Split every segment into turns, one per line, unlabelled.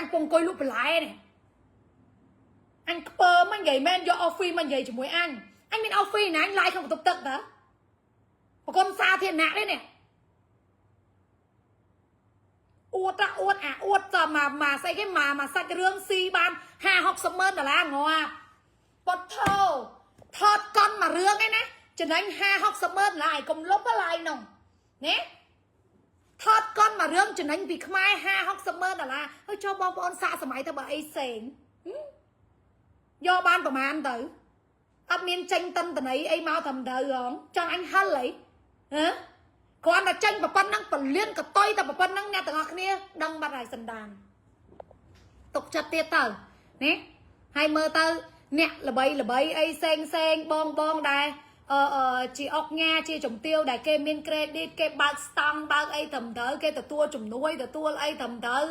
អញពងអង្គុយលក់បន្លែនេះអញខ្ពើមនិយាយមែនយក office មកនិយាយជាមួយអញអញមាន office ណាអញ live ក្នុងបន្ទប់ទឹកតើប្រគុណសាធារណៈទេនេះអួតតាអួតអាអួតតមកមកស្អីគេមកមកសាច់រឿងស៊ីបាន50 60ម៉ឺនដុល្លារងាប់ពតថោថតកន់មួយរឿងឯណាចំណេញ50 60ម៉ឺនដុល្លារឯងកុំលុបឡាយនោះណាថតកន់មួយរឿងចំណេញពីខ្មែរ50 60ម៉ឺនដុល្លារហើយចូលបងប្អូនសាកសម័យទៅបើអីសេងយកបានប្រហែលទៅអត់មានចេញតិនតន័យអីមកត្រឹមត្រូវហងចង់អញហិលអីហ៎គ្រាន់តែចេញប៉ុណ្ណឹងពលានកតុយតែប៉ុណ្ណឹងអ្នកទាំងអស់គ្នាដឹងបាត់ហើយសន្តានទុកចិត្តទៀតទៅណាហើយមើលទៅអ្នកល្បីល្បីអីសេងសេងបងបងដែរអឺអឺជាអុកញ៉ាជាជំទាវដែលគេមាន credit គេបើកស្តង់បើកអីត្រឹមត្រូវគេទទួលជំនួយទទួលអីត្រឹមត្រូវ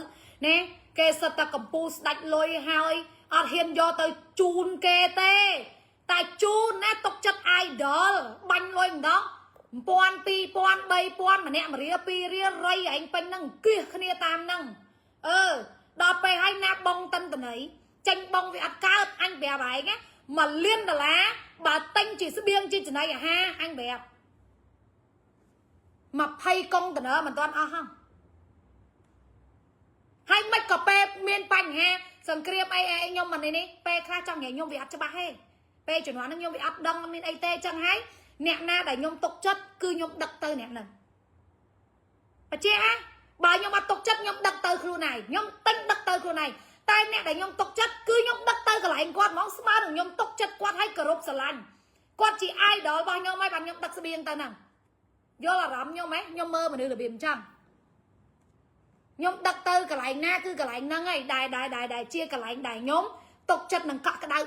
ណាគេសិតតែកម្ពូលស្ដាច់លុយហើយអត់ហ៊ានយកទៅជូនគេទេតែជូនណាទុកចិត្ត idol បាញ់លុយម្ដង1000 2000 3000ម្នាក់មួយរៀលពីររៀលរៃឯងពេញហ្នឹងគៀសគ្នាតាមហ្នឹងអឺដល់ពេលហើយណាបងតិនតន័យចេញបងវាអត់កើតអញប្រាប់ឯងណា1លានដុល្លារបើទិញជាស្បៀងជាចំណីអាហារអញប្រាប់20កុងតឺន័រមិនទាន់អស់ហ៎ហើយមិនក៏ពេលមានបញ្ហាសង្គ្រាមអីអីខ្ញុំមិននេះពេលខ្លះចង់និយាយខ្ញុំវាអត់ច្បាស់ទេពេលជំនាន់ហ្នឹងខ្ញុំវាអត់ដឹងអត់មានអីទេចឹងហើយអ្នកណាដែលខ្ញុំទុកចិត្តគឺខ្ញុំដឹកទៅអ្នកហ្នឹងបជាអាបើខ្ញុំអត់ទុកចិត្តខ្ញុំដឹកទៅខ្លួនឯងខ្ញុំទិញដឹកទៅខ្លួនឯងតែអ្នកដែលខ្ញុំទុកចិត្តគឺខ្ញុំដឹកទៅកន្លែងគាត់ហ្មងស្មើនឹងខ្ញុំទុកចិត្តគាត់ឲ្យគោរពស្រឡាញ់គាត់ជា idol របស់ខ្ញុំហើយបានខ្ញុំដឹកស្បៀងទៅហ្នឹងយល់អារម្មណ៍ខ្ញុំហ៎ខ្ញុំមើលមនុស្សរបៀបអញ្ចឹងខ្ញុំដឹកទៅកន្លែងណាគឺកន្លែងហ្នឹងហើយដែលដែលដែលដែលជាកន្លែងដែលខ្ញុំទុកចិត្តនឹងកក់ក្ដៅ។